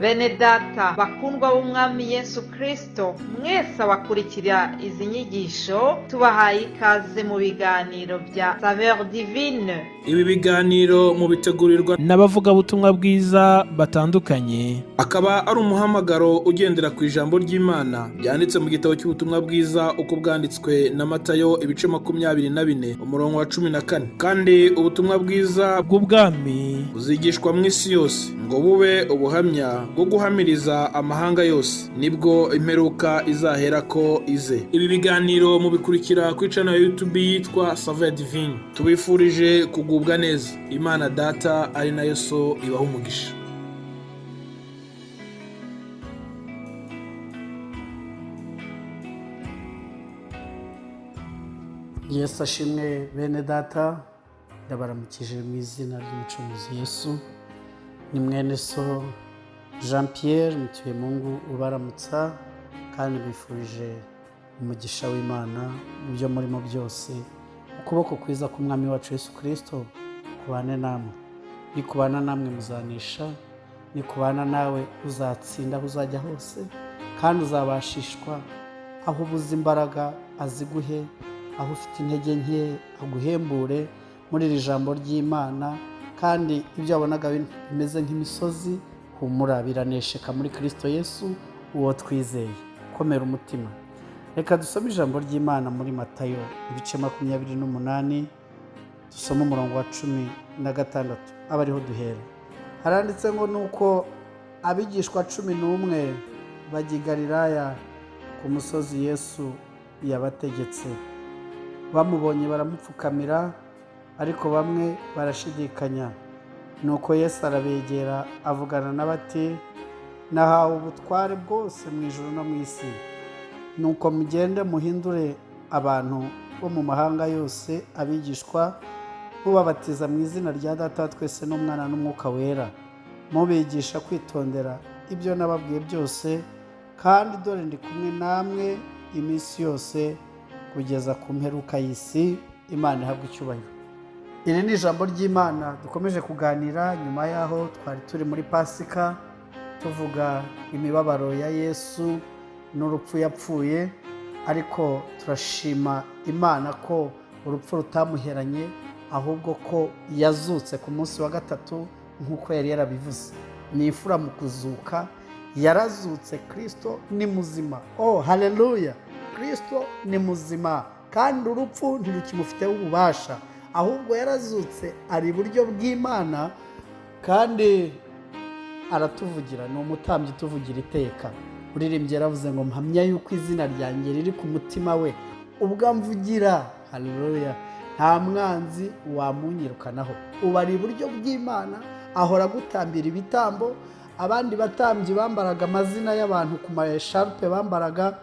Bene data bakundwa b'Umwami Yesu Kristo, mwese abakurikira izi nyigisho, tubahaye ikaze mu biganiro bya Saveur Divine. Ibi biganiro mubitegurirwa n'abavugabutumwa bwiza batandukanye, akaba ari umuhamagaro ugendera ku ijambo ry'Imana ryanditse mu gitabo cy'ubutumwa bwiza uko bwanditswe na Matayo, ibice 24, umurongo wa 14. Kandi ubutumwa bwiza bw'ubwami buzigishwa mu isi yose ngo bube ubuhamya bwo guhamiriza amahanga yose, nibwo imperuka izaherako ize. Ibi biganiro mubikurikira kuri channel ya YouTube yitwa Saveur Divine. Tubifurije kugubwa neza. Imana Data ari nayo So ibaha umugisha. Yesu ashimwe. Bene data, ndabaramukije mu izina ry'Umucunguzi Yesu. Ni mwene so Jean Pierre Mutuyemungu ubaramutsa, kandi bifurije umugisha w'Imana mu byo murimo byose. Ukuboko kwiza k'Umwami wacu Yesu Kirisito kubane namwe. Nikubana namwe muzanesha, nikubana nawe uzatsinda aho uzajya hose, kandi uzabashishwa aho ubuze imbaraga aziguhe, aho ufite intege nke aguhembure muri iri jambo ry'Imana. Kandi ibyo wabonaga bimeze nk'imisozi, humura, biranesheka muri Kirisito Yesu uwo twizeye. Komera umutima. Reka dusome ijambo ry'Imana muri Matayo ibice 28, dusome umurongo wa 16, aba ariho duhera. Haranditse ngo: "Nuko abigishwa 11 bajya i Galilaya ku musozi Yesu yabategetse. Bamubonye baramupfukamira, ariko bamwe barashidikanya. Nuko Yesu arabegera, avugana nabo ati: 'Nahawe ubutware bwose mu ijuru no mu isi. Nuko mugende muhindure abantu bo mu mahanga yose abigishwa, mubabatiza mu izina rya Data wa twese n'Umwana n'Umwuka Wera, mubigisha kwitondera ibyo nababwiye byose. Kandi dore ndi kumwe namwe iminsi yose kugeza ku mperuka y'isi.' Imana ihabwa icyubahiro." Iri ni ijambo ry'Imana dukomeje kuganira nyuma y'aho twari turi muri Pasika, tuvuga imibabaro ya Yesu n'urupfu yapfuye. Ariko turashima Imana ko urupfu rutamuheranye, ahubwo ko yazutse ku munsi wa gatatu nk'uko yari yarabivuze. Ni imfura mu kuzuka, yarazutse. Kirisito ni muzima. Oh, haleluya! Kirisito ni muzima, kandi urupfu ntirukimufiteho ububasha, ahubwo yarazutse, ari iburyo bw'Imana, kandi aratuvugira. Ni umutambyi utuvugira iteka. Uririmbyi yaravuze ngo: "Mpamya yuko izina ryanjye riri ku mutima we ubwo amvugira." Haleluya! Nta mwanzi wamunyirukanaho. Ubu ari iburyo bw'Imana, ahora agutambira ibitambo. Abandi batambyi bambaraga amazina y'abantu ku masharupe bambaraga,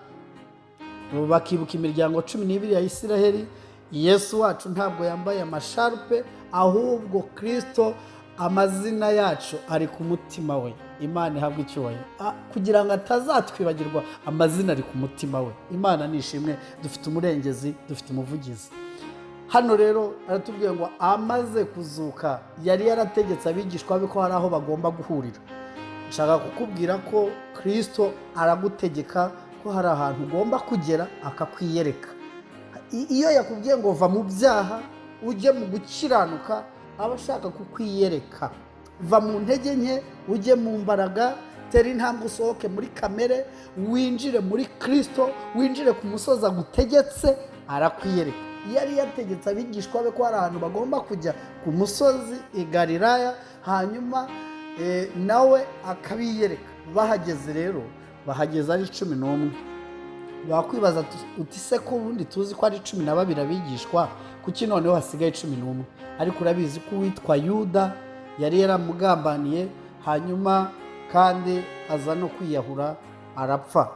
bakibuka imiryango 12 ya Isiraheli. Yesu wacu ntabwo yambaye amasharupe, ahubwo Kirisito amazina yacu ari ku mutima we. Imana ihabwa icyubahiro. Kugira ngo atazatwibagirwa, amazina ari ku mutima we. Imana ni ishimwe, dufite umurengezi, dufite umuvugizi. Hano rero aratubwiye ngo amaze kuzuka yari yarategetse abigishwa be ko hari aho bagomba guhurira. Nshaka kukubwira ko Kirisito aragutegeka ko hari ahantu ugomba kugera akakwiyereka. Iyo yakubwiye ngo va mu byaha ujye mu gukiranuka, aba ashaka kukwiyereka. Va mu ntege nke ujye mu mbaraga, tera intambwe usohoke muri kamere winjire muri Kirisito, winjire ku musozi agutegetse, arakwiyereka. Yari yategetse abigishwa be ko hari ahantu bagomba kujya ku musozi i Galilaya, hanyuma nawe akabiyereka. Bahageze rero, bahageze ari 11. Wakwibaza uti: "Se ko ubundi tuzi ko ari 12 abigishwa, kuki noneho hasigaye 11?" Ariko urabizi ko uwitwa Yuda yari yaramugambaniye, hanyuma kandi aza no kwiyahura arapfa.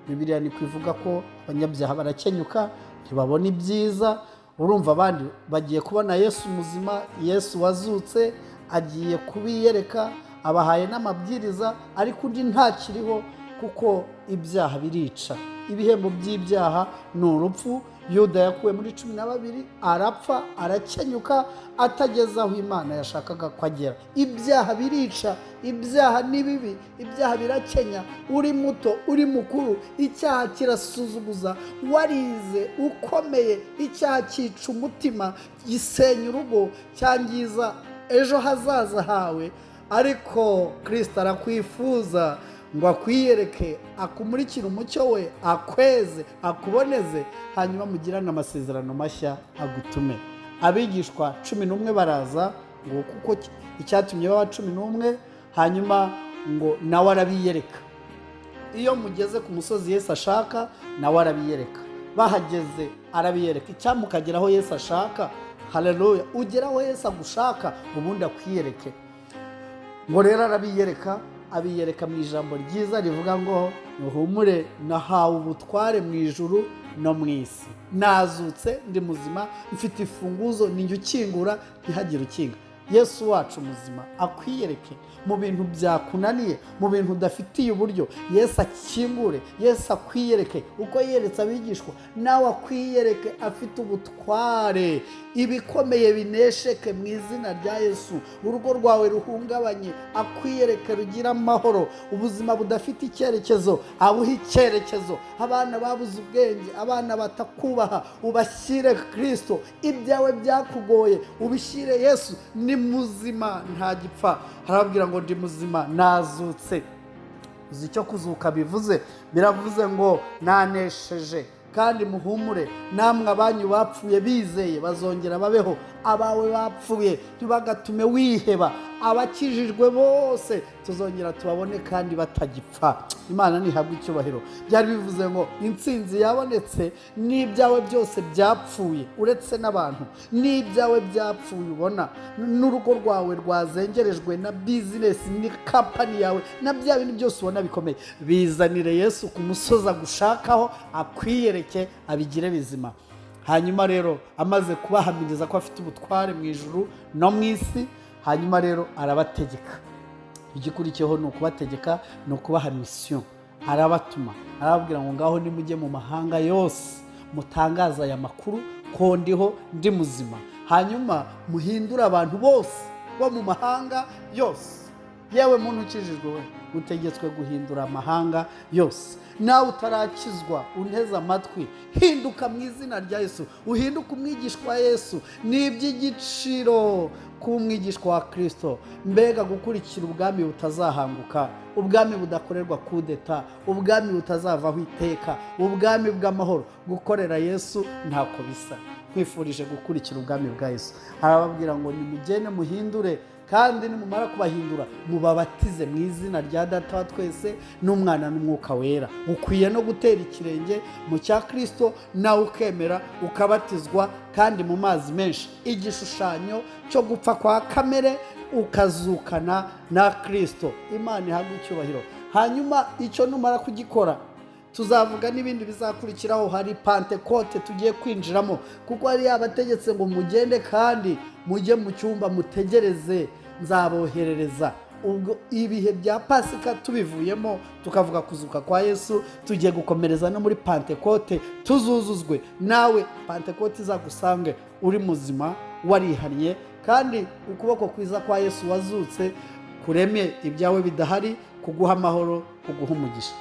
Bibiliya ni ivuga ko abanyabyaha barakenyuka, ntibabona ibyiza. Urumva, abandi bagiye kubona Yesu muzima, Yesu wazutse, agiye kubiyereka, abahaye n'amabwiriza, ariko undi ntakiriho, kuko ibyaha birica. Ibihembo by'ibyaha ni urupfu. Yuda yakuwe muri 12, arapfa, arakenyuka, atageze aho Imana yashakaga ko agera. Ibyaha birica, ibyaha ni bibi, ibyaha birakenya. Uri muto, uri mukuru, icyaha kirasuzuguza. Warize, ukomeye, icyaha cyica umutima, gisenya urugo, cyangiza ejo hazaza hawe. Ariko Kirisito arakwifuza ngo akwiyereke, akumurikire umucyo we, akweze, akuboneze, hanyuma mugirane amasezerano mashya, agutume. Abigishwa 11 baraza ngo kuko icyatumye baba 11, hanyuma ngo nawe arabiyereka. Iyo mugeze ku musozi Yesu ashaka, nawe arabiyereka. Bahageze arabiyereka. Icyampa ukagera aho Yesu ashaka. Haleluya! Ugera aho Yesu agushaka, ubundi akwiyereke. Ngo rero arabiyereka, abiyereka mu ijambo ryiza rivuga ngo: "Muhumure, nahawe ubutware mu ijuru no mu isi, nazutse, ndi muzima, mfite imfunguzo, ninjye ukingura ntihagire ukinga." Yesu wacu muzima akwiyereke mu bintu byakunaniye, mu bintu udafitiye uburyo. Yesu akingure, Yesu akwiyereke uko yiyeretse abigishwa, nawe akwiyereke afite ubutware. Ibikomeye binesheke mu izina rya Yesu. Urugo rwawe ruhungabanye, akwiyereke rugire amahoro. Ubuzima budafite icyerekezo, abuhe icyerekezo. Abana babuze ubwenge, abana batakubaha, ubashyire Kirisito. Ibyawe byakugoye, ubishyire Yesu. Ni muzima, ntagipfa. Arababwira ngo: "Ndi muzima, nazutse." Uzi icyo kuzuka bivuze? Biravuze ngo nanesheje, kandi muhumure, namwe abanyu bapfuye bizeye bazongera babeho. Abawe bapfuye ntibagatume wiheba. Abakijijwe bose tuzongera tubabone kandi batagipfa. Imana ntihabwe icyubahiro. Byari bivuze ngo intsinzi yabonetse. N'ibyawe byose byapfuye, uretse n'abantu, n'ibyawe byapfuye ubona, n'urugo rwawe rwazengerejwe, na bizinesi, ni kampani yawe, na bya bintu byose ubona bikomeye, bizanire Yesu ku musozi agushakaho, akwiyereke, abigire bizima. Hanyuma rero amaze kubahamiriza ko afite ubutware mu ijuru no mu isi, hanyuma rero arabategeka. Igikurikiyeho ni ukubategeka, ni ukubaha mission. Arabatuma, arababwira ngo: "Ngaho nimujye mu mahanga yose, mutangaze aya makuru ko ndiho, ndi muzima, hanyuma muhindure abantu bose bo mu mahanga yose." Yewe muntu ukijijwe we, utegetswe guhindura amahanga yose. Nawe utarakizwa unteze amatwi, hinduka mu izina rya Yesu, uhinduke umwigishwa wa Yesu. Ni iby'igiciro kuba umwigishwa wa Kirisito. Mbega gukurikira ubwami butazahanguka, ubwami budakorerwa kudeta, ubwami butazavaho iteka, ubwami bw'amahoro! Gukorera Yesu ntako bisa. Nkwifurije gukurikira ubwami bwa Yesu. Arababwira ngo: "Nimugende muhindure, kandi nimumara kubahindura mubabatize mu izina rya Data wa twese n'Umwana n'Umwuka Wera." Ukwiye no gutera ikirenge mu cya Kirisito, nawe ukemera ukabatizwa, kandi mu mazi menshi, igishushanyo cyo gupfa kwa kamere, ukazukana na Kirisito. Imana ihabwe icyubahiro. Hanyuma icyo numara kugikora, tuzavuga n'ibindi bizakurikiraho. Hari Pantekote tugiye kwinjiramo, kuko hari yabategetse ngo: "Mugende kandi mujye mu cyumba mutegereze, nzaboherereza." Ubwo ibihe bya Pasika tubivuyemo, tukavuga kuzuka kwa Yesu, tugiye gukomereza no muri Pantekote, tuzuzuzwe. Nawe Pantekote izagusange uri muzima, warihannye, kandi ukuboko kwiza kwa Yesu wazutse kureme ibyawe bidahari, kuguha amahoro, kuguha umugisha.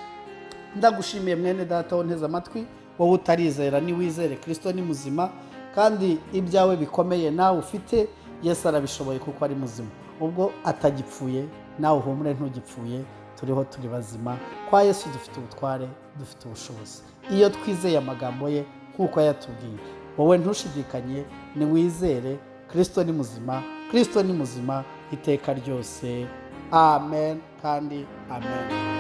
Ndagushimiye mwene data wo amatwi. Wowe utarizera, niwizere Kirisito, ni muzima, kandi ibyawe bikomeye nawe ufite, Yesu arabishoboye kuko ari muzima. Ubwo atagipfuye, nawe uhumure, ntugipfuye. Turiho, turi bazima. Kwa Yesu dufite ubutware, dufite ubushobozi iyo twizeye amagambo ye nk'uko yatubwiye. Wowe ntushidikanye, niwizere Kirisito, ni muzima. Kirisito ni muzima iteka ryose. Amen kandi amen.